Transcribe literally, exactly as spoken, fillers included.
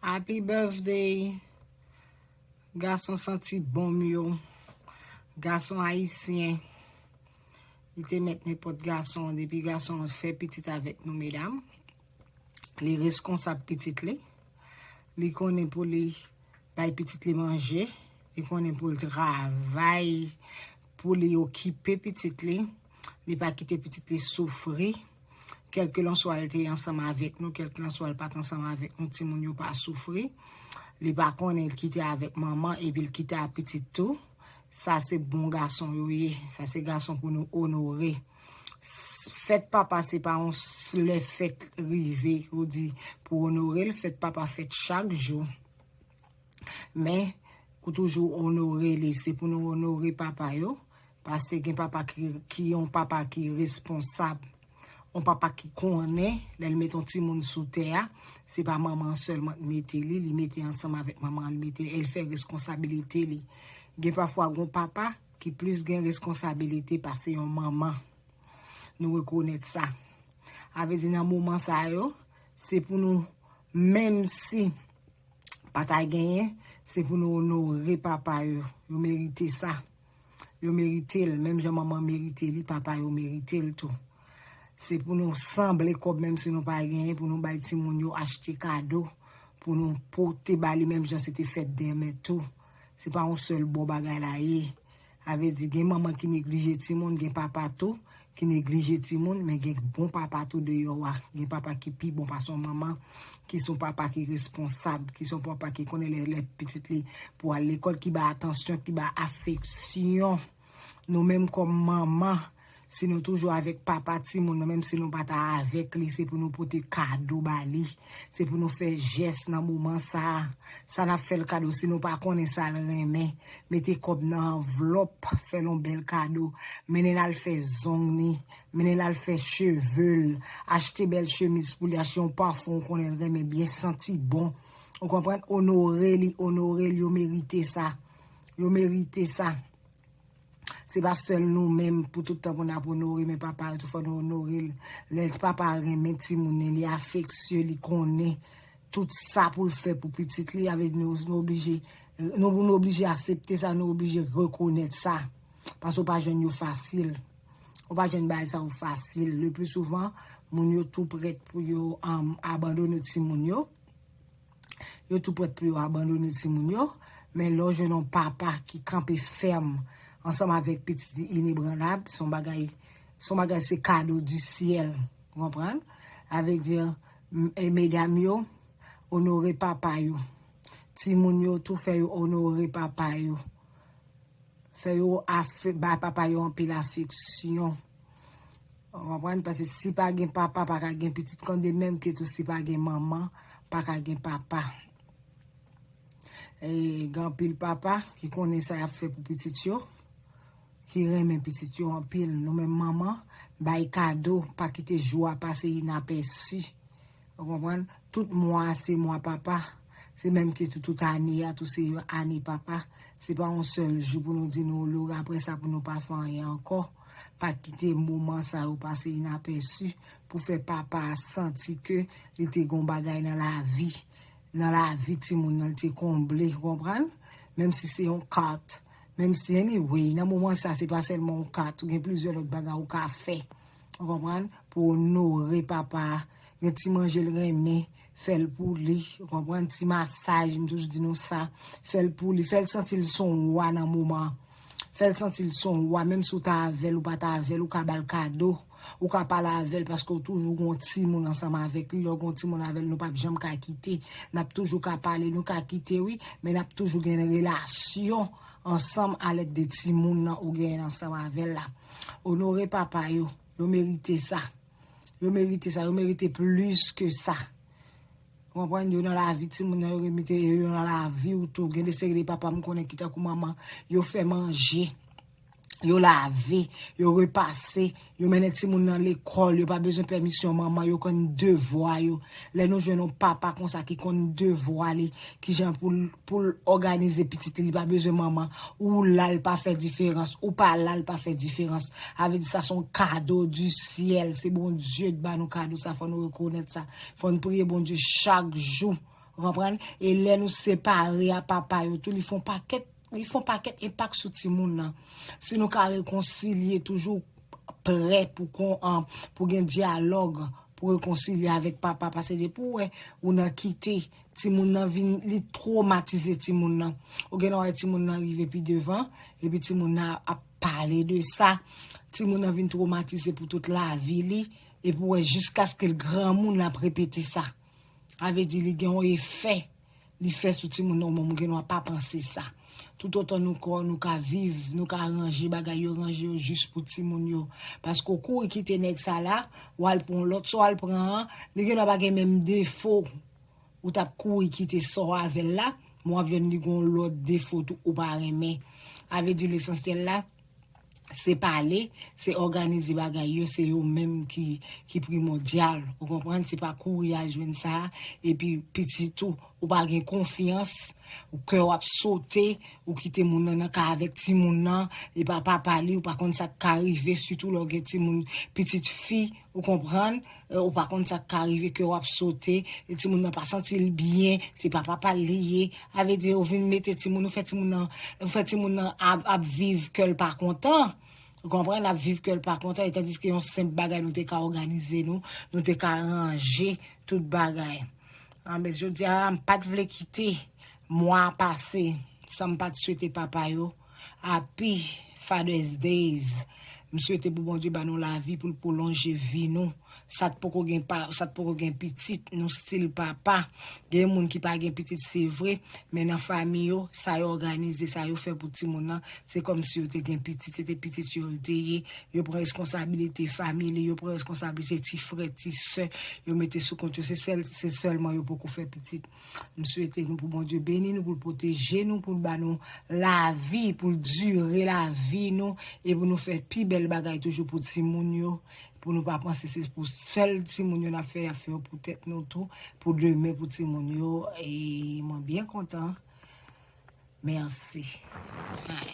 Happy birthday, gason santi bon m yo, gason ayisyen. Li te mèt nenpòt gason, depi gason an fè pitit avèk nou, medam. Li reskonsab pitit li. Li konnen pou li bay pitit li manje. Li konnen pou l travay, pou li okipe pitit li. Li pa kite pitit li soufri. Kèlkelanswa l te ansanm avèk nou, kèlkelanswa l pa t ansanm avèk nou, timoun yo pa soufri. Li pa konnen l kite avèk manman epi l kite a pitit tou. Sa se bon gason yo ye. Sa se gason pou nou onore. Fèt papa se pa yon lè fèt rive ou di pou onore l. Fèt papa fèt chak jou. Men, ou toujou onore li. Se pou nou onore papa yo. Paske gen papa ki, ki yon papa ki responsab. Yon papa ki konnen, lè l met yon timoun sou tè a, se pa manman an sèlman ki mete li, li mete ansanm avèk manman an, li mete, e l fè reskonsabilite li. Gen pafwa yon papa ki plis gen reskonsabilite pase yon manman. Nou rekonèt sa. A vle di nan moman sa yo, se pou nou, menm si pa ta genyen, se pou nou onore papa yo. Yo merite sa. Yo merite l, menm jan manman merite li, papa yo merite l tou. Se pou nou sanble kòb, menm si nou pa genyen, pou nou bay timoun yo achte kado, pou nou pote ba li, menm jan se te fèt dèmen tou. Se pa yon sèl bò bagay la ye. A vle di, gen manman ki neglije timoun, gen papa tou ki neglije timoun, men gen bon papa tou deyò a. Gen papa ki pi bon pase yon manman, ki se yon papa ki responsab, ki se yon papa ki konnen lè, lè pitit li pou al lekòl, ki ba atansyon, ki ba afeksyon. Nou menm kòm manman, si nou toujou avèk papa timoun nan, menm si nou pa ta avèk li, se pou nou pote kado ba li. Se pou nou fè jès nan moman sa a. Sa n ap fè l kado, si nou pa konnen sa l renmen, mete kòb nan anvlòp, fè l yon bèl kado. Mennen l al fè zong li, mennen l al fè cheve l, achte bèl chemiz pou li, achte yon pafon ou konnen l renmen byen santi bon. Ou konprann? Onore li, onore li, yo merite sa. Yo merite sa. Se pa sèl nou menm pou tout tan pou n ap onore, men papa yo tou fò nou onore l. Lè papa renmen timoun li, li afeksye, li konnen tout sa pou l fè pou pitit li, avèk nou, nou oblije, nou, nou oblije aksepte sa, nou oblije rekonèt sa. Paske w pa jwenn yo fasil. Ou pa jwenn bagay sa yo fasil. Le pli souvan, moun yo tou prèt pou yo, um, abandone timoun yo. Yo tou prèt pou yo abandone timoun yo, men lè w jwenn yon papa ki kanpe fèm ansanm avèk pitit li inebranlab, se yon bagay, se yon bagay, se kado di syèl, ou konprann? Sa vle di, m-, e medam yo, onore papa yo. Timoun yo tou, fè yo onore papa yo. Fè yo afe-, bay papa yo anpil afeksyon. Ou konprann? Paske si pa gen papa, pa ka gen pitit. Kande menm ke tou si pa gen manman, pa ka gen papa. E gen anpil papa ki konnen sa y ap fè pou pitit yo, ki renmen pitit yo anpil. Nou menm manman, bay kado, pa kite jou a pase inapèsi. Ou konprann? Tout mwa se mwa papa. Se menm ke tou, tout ane a, tou se ane papa. Se pa yon sèl jou pou nou di nou onore, apre sa pou nou pa fè anyen ankò. Pa kite moman sa yo pase inapèsi pou fè papa a santi ke li te gon bagay nan lavi. Nan lavi timoun nan, li te konble, ou konprann? Menm si se yon kat, menm si anyway, nan moman sa, se pa sèlman yon kat, ou gen plizyè lòt bagay ou ka fè. Ou konprann? Pou onore papa a. Gen ti manje l renmen, fè l pou li. Ou konprann? Ti masaj, m toujou di nou sa. Fè l pou li. Fè l santi l se yon wa nan moman an. Fè l santi l se yon wa. Menm si w ta avè l, ou pa ta avè l, ou ka ba l kado. Ou ka pale avè l paske w toujou gen yon timoun ansanm avèk li. Lè w gen yon timoun avè l, nou p ap janm ka kite. N ap toujou ka pale, nou ka kite, wi, men n ap toujou gen relasyon ansanm alèd de timoun nan ou genyen ansanm avè l la. Onore papa yo. Yo merite sa. Yo merite sa. Yo merite plis ke sa. Ou konprann? Yo nan lavi timoun nan, yo remete, yo nan lavi w tou. Gen de seri de papa m konnen ki tankou manman, yo fè manje, yo lave, yo repase, yo mennen timoun nan lekòl, yo pa bezwen pèmisyon manman, yo konn devwa yo. Lè nou jwenn yon papa konsa ki konn devwa li, kijan pou l, pou l òganize pitit li, li pa bezwen manman. Ou la, l pa fè diferans, ou pa la, l pa fè diferans. Sa vle di sa se yon kado di syèl, se Bondye ki ba nou kado sa, fò nou rekonèt sa. Fò n priye Bondye chak jou. Ou konprann? E lè nou separe a papa yo tou, li fè yon pakèt, li fè yon pakèt enpak sou timoun nan. Si nou ka rekonsilye, toujou prè pou kon, an, pou gen dyalòg, pou rekonsilye avèk papa, paske depi w wè ou nan kite, timoun nan vin, li twomatize timoun nan. Ou gen wè timoun nan rive pi devan, epi timoun nan ap pale de sa. Timoun nan vin twomatize pou tout lavi li, epi w wè jiskaske l granmoun l ap repete sa. A vle di li gen yon efè li fè sou timoun nan, ou menm ou gen dwa pa panse sa. Toutotan nou kò, nou ka viv, nou ka ranje bagay yo, ranje yo jis pou timoun yo. Paske w kouri kite nèg sa la, w al pran lòt, sa w al pran an, li gen dwa pa gen menm defo ou t ap kouri kite sa w avè l la, men w ap jwenn li gen yon lòt defo tou ou pa renmen. A vle di lesansyèl la, se pale, se òganize bagay yo, se yo menm ki, ki primòdyal. Ou konprann? Se pa kouri al jwenn sa, epi pitit ou, ou pa gen konfyans, ou kè w ap sote, ou kite moun nan nan kay avèk timoun nan, e pa papa li, ou pa konn sa k ka rive, sitou lè w gen timoun, pitit fi, ou konprann, e, ou pa konn sa k ka rive, kè w ap sote, e timoun nan pa santi l byen, se pa papa l li ye. A vle di, ou vin mete timoun, ou fè timoun nan, ou fè timoun nan ap, ap viv kè l pa kontan. Ou konprann? L ap viv kè l pa kontan, e tandiske yon senp bagay nou te ka òganize nou, nou te ka ranje tout bagay. Anben, jodi a, m pa t vle kite mwa pase san m pa t swete papa yo Happy Father's Days. M swete pou Bondye ba nou lavi, pou l pwolonje vi nou. Sa k poko gen pa, sa k poko gen pitit, nou still papa. Gen moun ki pa gen pitit, se vre, men nan fanmi yo, sa yo òganize, sa yo fè pou timoun nan, se kòmsi yo te gen pitit, se te pitit yo l te ye. Yo pran responsabilite fanmi li, yo pran responsabilite ti frè, ti sè, yo mete sou kont yo. Se sèl, se sèlman yo poko fè pitit. M swete nou pou Bondye beni nou, pou l pwoteje nou, pou l ba nou lavi, pou l dire lavi nou, e pou nou fè pi bèl bagay toujou pou timoun yo, pou nou pa panse se pou sèl timoun yo n ap fè, y ap fè yo pou tèt nou tou, pou demen pou timoun yo, e mwen byen kontan. Mèsi. Bye.